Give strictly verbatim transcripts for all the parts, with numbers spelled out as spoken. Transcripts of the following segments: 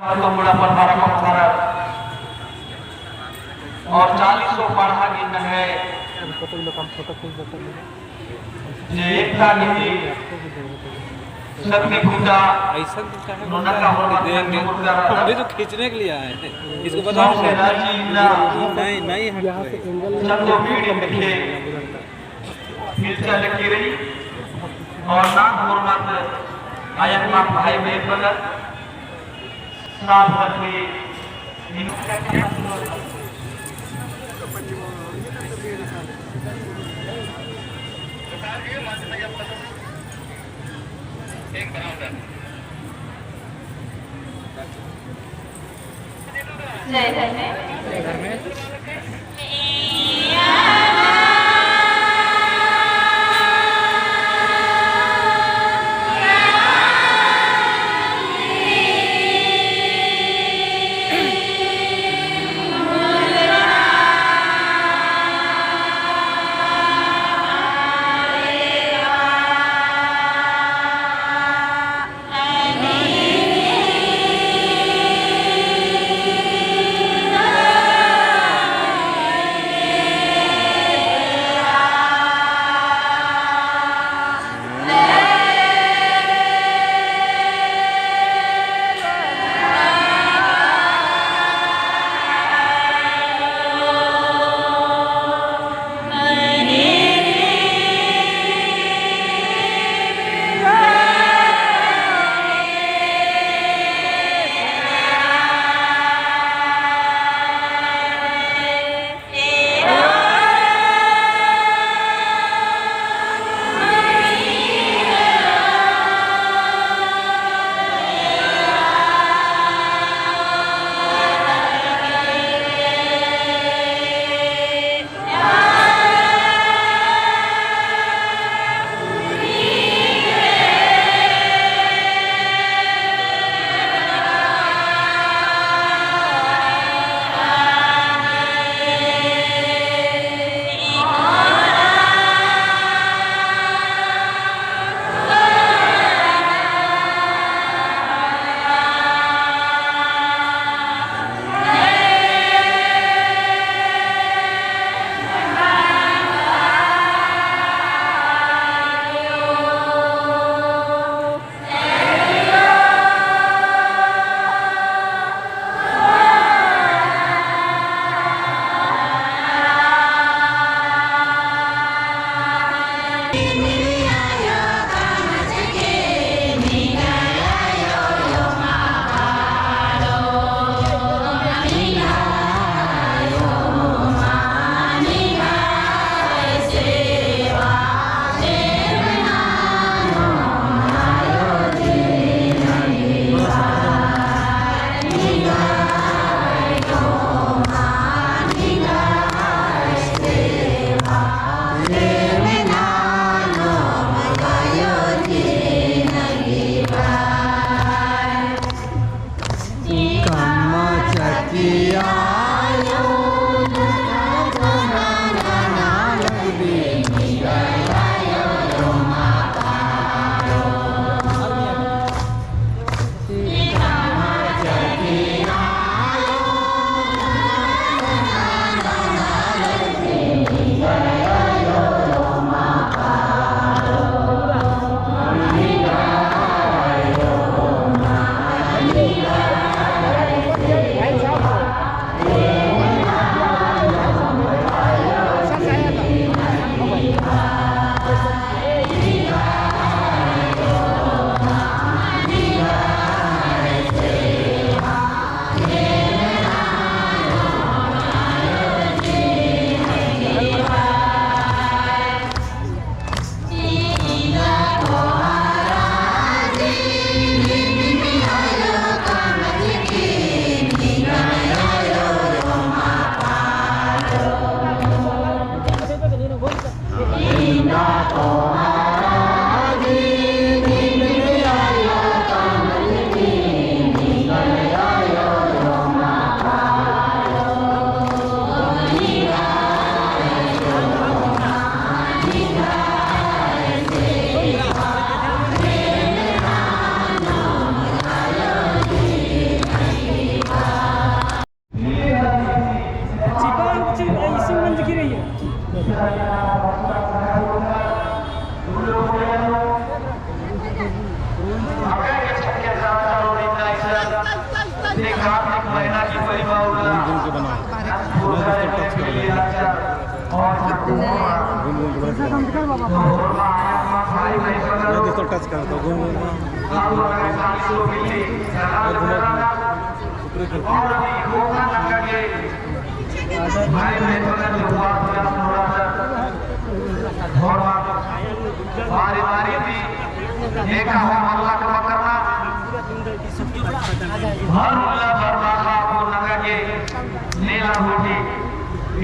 तो मुड़ा पधारा पधारा और चालीसों पड़हा गे नम्है जे एकता निधि शक्ति खुटा ऐसा तो क्या है, नोना का होरमत देंगे। हम भी तो खींचने के लिए आए हैं, इसको बताओ। नहीं, नहीं हट रहे। चंदो बीड़ी देखे। मिर्चा लगी रही और ना होरमत आयन मा भाई बहन बलर साथ रखी। जय धर्मेश। कार्तिक महीना की परिमा उल्ला। घूम घूम के बनाओ। घूम घूम के बनाओ। ये दोस्तों, टच कर दो, घूम घूम के। और घूम घूम के। ऊपर ही करते हैं। बारी बारी ती नेका होरमर लक बकरना। हर उल्ला बरमाखा अक्कु नंगा गे नेला होती।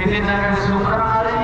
इदी नंगा गे सुखना रई।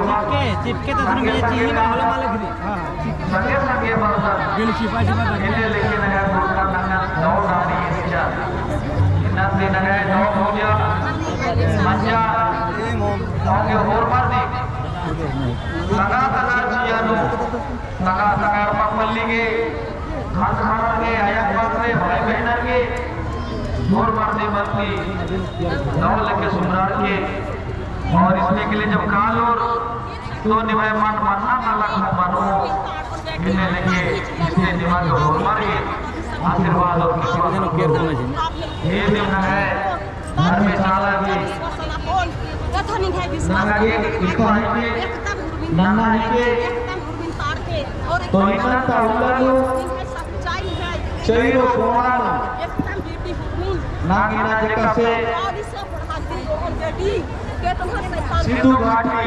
चिपके, चिपके तो सुन, मुझे चाहिए, मैं हॉलो माला गिरी। हाँ। संगे संगे बरतन। बिल छिपा छिपा था। इन्हें लेके नंगा दोस्ता नंगा दौ दारी इच्छा। इन्ना से नंगा दौ भौजा। मंजा। आगे होरमर दी। तंगआ तंगआ जिया नू। तंगआ तंगआ एड़पा पल्ली गे। खंड खंड गे, आया पात्र, भाई बहिनर गे। होरमर दी मंती। दौ लेके सुमरार के। और इसमें के लिए जब काल और तो निम्है मन मन्ना नलख हूँ मनो, इन्ने लेके इससे निमा के होरमर के आशीर्वाद और कृपा। ये दिन है, धर्मेशाला की नंगा के कृपा है के नन्ना है के तो इन्ना ता उल्ला नू चैरो कोना नू नागिना जेका से सिंधु घाटी,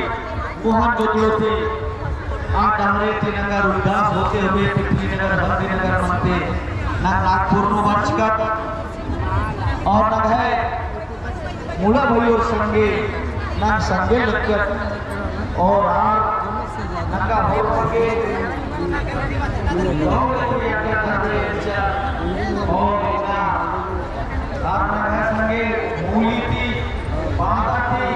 मोहन जोदड़ो ती, आ डहरे ती नंगा उदास होते हुए पृथ्वी नंगा धरती नंगा मते, ना नागपुर नू बरचकत, और नंग्है मुला भइयोर संगे, नंग संगे लगकत, और आर नंगा होरमर गे, और इन्ना, आर नंग्है संगे मूली ती, बांदा ती,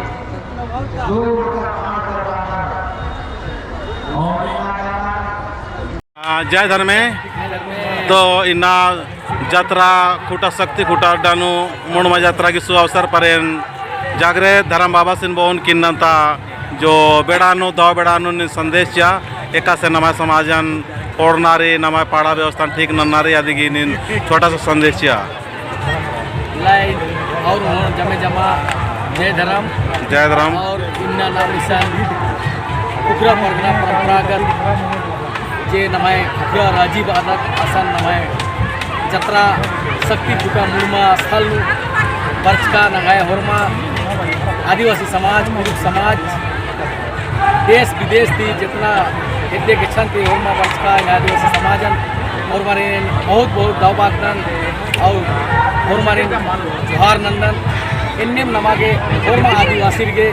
आ, जय धर्मे। तो इन्ना जतरा खुटा, शक्ति खुटा अड्डा नू मुड़मा जतरा की शुभ अवसर पर एन जागरे धर्म बाबासिन बओन कि इन्ना ता जो बेड़ा नू, दौ बेड़ा नू नीन संदेश चिआ, एकासे नम्है समाजन ओड़ना रई, नम्है पाड़ा व्यवस्था ठीक नन्ना रई, अदिगे नीन छोटा सा संदेश चिआ। लाइन और मोर जमे जमा जय धरम। जय धरम। और इन्ना नाम इसन खुखरा परगना परंपरागत जे नम्है खुखरा राजी बअदत असन नम्है जतरा शक्ति खुटा मुड़मा स्थल नू बरचका नंग्है होरमा आदिवासी समाज, कुँड़ुख़ समाज, देश विदेश ती जेतना हेद्दे गेच्छन ती होरमा बरचका आदिवासी समाजन होरमारिन बहुत बहुत दव बाचकन और होरमारिन जोहार नन्दन। एन्नेम नमा गे होरमा आदिवासिर गे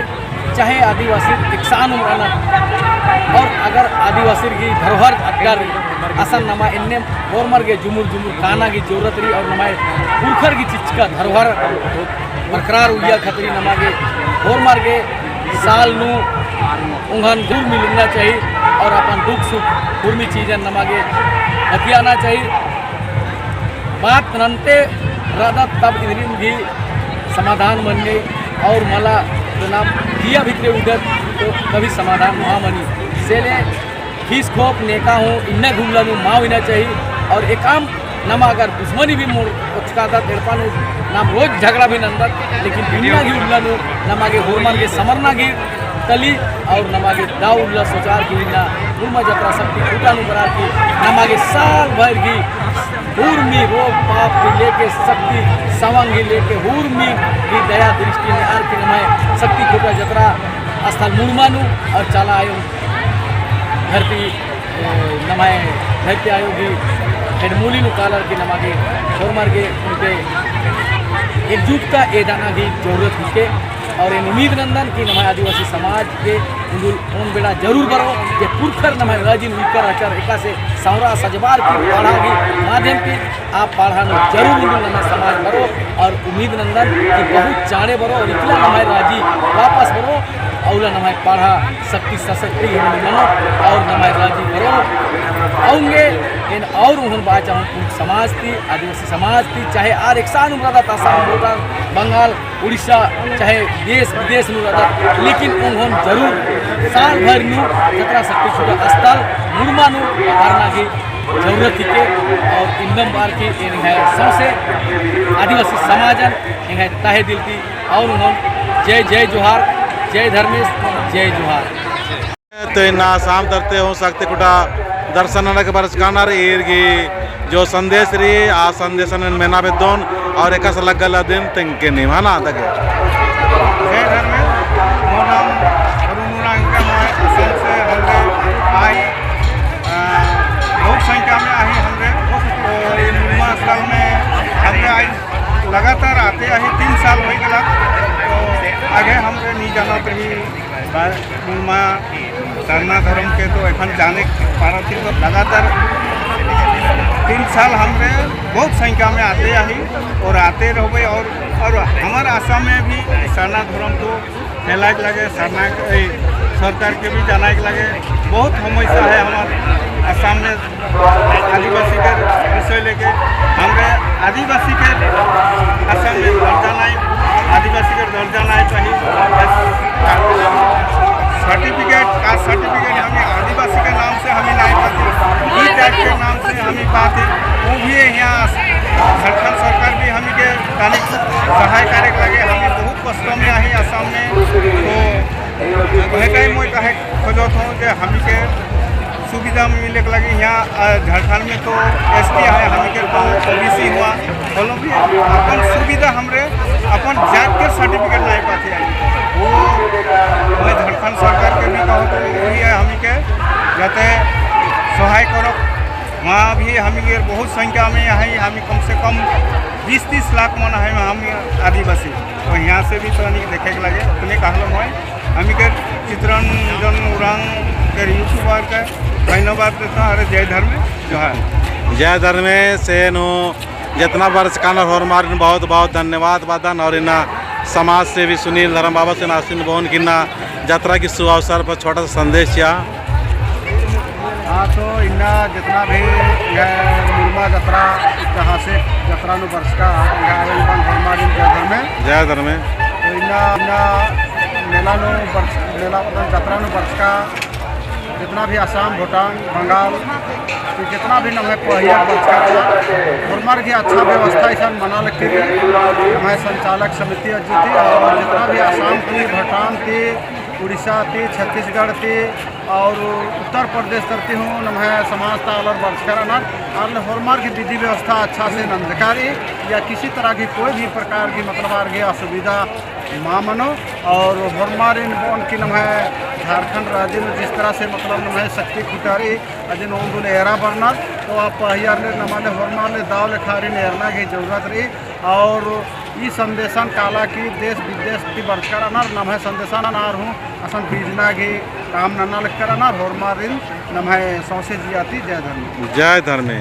चाहे आदिवासिर एकसन उम्र रअनर और अगर आदिवासिर गही धरोहर अड्डा रई असन नमा एन्नेम होरमर गे जुमुर जुमुर काना गही जरूरत रई और नम्है पुरखर गही चिच्चका धरोहर बरकरार उइया खतरी नमा गे होरमर गे साल नू ओंगन हुरमी लिंगना चाही और अपन दुख सुख हुरमी चीजन नमा गे बतियाना चाही। बात नन्ते रअदत तब इन्द्रिम गही समाधान मन्नी और मला नाम जिया भितरे उइदत तो कभी समाधान मल मनी। से ले खीस खोप नेका हूँ इन्ना गे उल्ला नू मल हुरना चाही और एकअम नमा अगर दुश्मनी भी मोर ओचकादत एड़पा नू नाम रोज झगड़ा भी नन्दत, लेकिन इन्ना गे उल्ला नू नमा गे होरमर गे समरना गे तली और नमा गे दव उल्ला सोचार की इन्ना मुड़मा जतरा शक्ति खुटा नू बरअर की नमा गे साल भर गही हुरमी रोग पाप गही लेके शक्ति सवंग गही लेके हुरमी गही दया दृष्टि ननर की नम्है शक्ति खुटा जतरा स्थल मुड़मा नू और चाला आयो धरती नम्है धरती आयो गही हेडमूली नू कालर की नमा गे होरमर गे उनके एकजुटता एदना गही जरूरत हिके। और एन उम्मीद नंदन कि नम्है आदिवासी समाज के उन्दुल ओन बेड़ा जरूर बरओ, जे पुरखर नम्है राजिन उइकर रहचर एकासे सँवरा सजबार की पड़हा की माध्यम ती आ पड़हा नू जरूर उन्दुल नम्है समाज बरओ और उम्मीद नंदन कि बहुत चाँड़े बरओ और इकला नम्है राजी वापस बरओ और नम्है पड़हा शक्ति सशक्ति एन्ने मनो और नम्है राजी बरओ। औंगे एन और उन्हन बाचा हूँ कुँड़ुख़ समाज ती, आदिवासी समाज ती, चाहे आर एकसन उम्र रअदत, आसाम, भूटान, बंगाल, उड़ीसा, चाहे देश विदेश नू रअदत, लेकिन ओंगोन जरूर साल भर नू जतरा शक्ति खुटा अस्थल मुड़मा नू बरना की जरूरत हिके। और इन्नम बार की एन एंग्है सौंसे आदिवासी समाजन एंग्है तहे दिल ती और ओंगोन जय जय जोहार, जय धर्मेस, जय जोहार। तो इन्ना आसाम धरती हूँ शक्ति खुटा दर्शन नना के बरचका रअनर, ईर गही जो संदेश रई, आ संदेशन मेना बेद्दोन और एकासे लग्गा लदिन तेंगके नीम, है ना, दगे। जय धर्मेस, मोर नाम अरुण उराँव हिके, मैं आसाम से हमरे आई, अ, बहुत संख्या में आई हमरे, तो ई मुड़मा स्थल में हमरे आई लगातार आते आई तीन साल होई गेला, तो आगे हमरे नी जानत रई, बा-, मुड़मा सरना धर्म के तो एखन जाने पारत ही, तो लगातार तीन साल हमरे बहुत संख्या में आते आई और आते रहबे और, और हमर आसाम में भी सरना धर्म को फैलाए के लगे, सरना के, ए, सरकार के भी जनाए के लगे। बहुत समस्या है हमर आसाम में आदिवासी के विषय लेके। हमरे आदिवासी के आसाम में दर्जा नाई, आदिवासी के दर्जा नाई चाहिए। Certificate, caste certificate हमें आदिवासी के नाम से हमें नाई पाती, ई जात के नाम से हमें पाती। वो भी यहाँ झारखंड सरकार भी हमें के तनिक सहाय करे के लगे, हमें बहुत कष्ट में आहे आसाम में। तो वह टाइम में कहे खोजत हूँ जे हमी के सुविधा मिले के लगी। यहाँ, अ, झारखंड में तो एसटी है, हमी के तो ओबीसी हुआ, होले भी अपन सुविधा हमरे अपन जात के certificate नाई पाती है। वो मैं झारखंड सरकार के भी कहत हूँ, वही है हमी के जाते सहाय करो। वहाँ भी हमी के बहुत संख्या में है, हमी कम से कम बीस तीस लाख मन है हम आदिवासी। तो यहाँ से भी तो नहीं देखे के लगे, अपने कहलो मोय। हमी के चितरंजन उराँव के YouTuber के धन्यवाद देता हूँ। अरे जय धर्मे, जोहार। जय धर्मे से नो जितना बरचका रअनर होरमारिन बहुत बहुत धन्यवाद बअदन और इन्ना समाज सेवी सुनील धर्म बाबा से आसिन बओन कि इन्ना जतरा की शुभ अवसर पर छोटा सा संदेश चिआ। हाँ, तो इन्ना जितना भी यह मुड़मा जतरा, ऐतिहासिक जतरा नू बरचका, यह आयोजन होरमारिन जय धर्मे। जय धर्मे। तो इन्ना, इन्ना मेला नू बरच-, मेला मतलब जतरा नू बरचका, जितना भी आसाम, भूटान, बंगाल, तो जितना भी नम्है पड़हा बरचका, होरमर गही अच्छा व्यवस्था इसन मना लगती रई। नम्है संचालक समिति अज्जु ती और जितना भी आसाम ती, भूटान ती, उड़ीसा ती, छत्तीसगढ़ ती और उत्तर प्रदेश तरती हूँ नम्है समाज ता आलर बरचका रअनर, आर होरमर गही विधि व्यवस्था अच्छा से नंजका रई या किसी तरह की कोई भी प्रकार की मतलब आर गही असुविधा मा मनो। और होरमारिन बओन कि नम्है झारखंड राज्य में जिस तरह से मतलब नम्है शक्ति खुटा रई, अदिन ओन्दुल एरा बरनर, तो आ पड़हा ले नमा ले होरमर ले दव लेखा आरिन एरना गही जरूरत रई। और ई संदेशन काला कि देश विदेश ती बरचका रअनर, नम्है संदेशन आर हूँ असन बीजना गही काम नना लगका रअनर, होरमारिन नम्है सौंसे जिया ती जय धर्मे। जय धर्मे।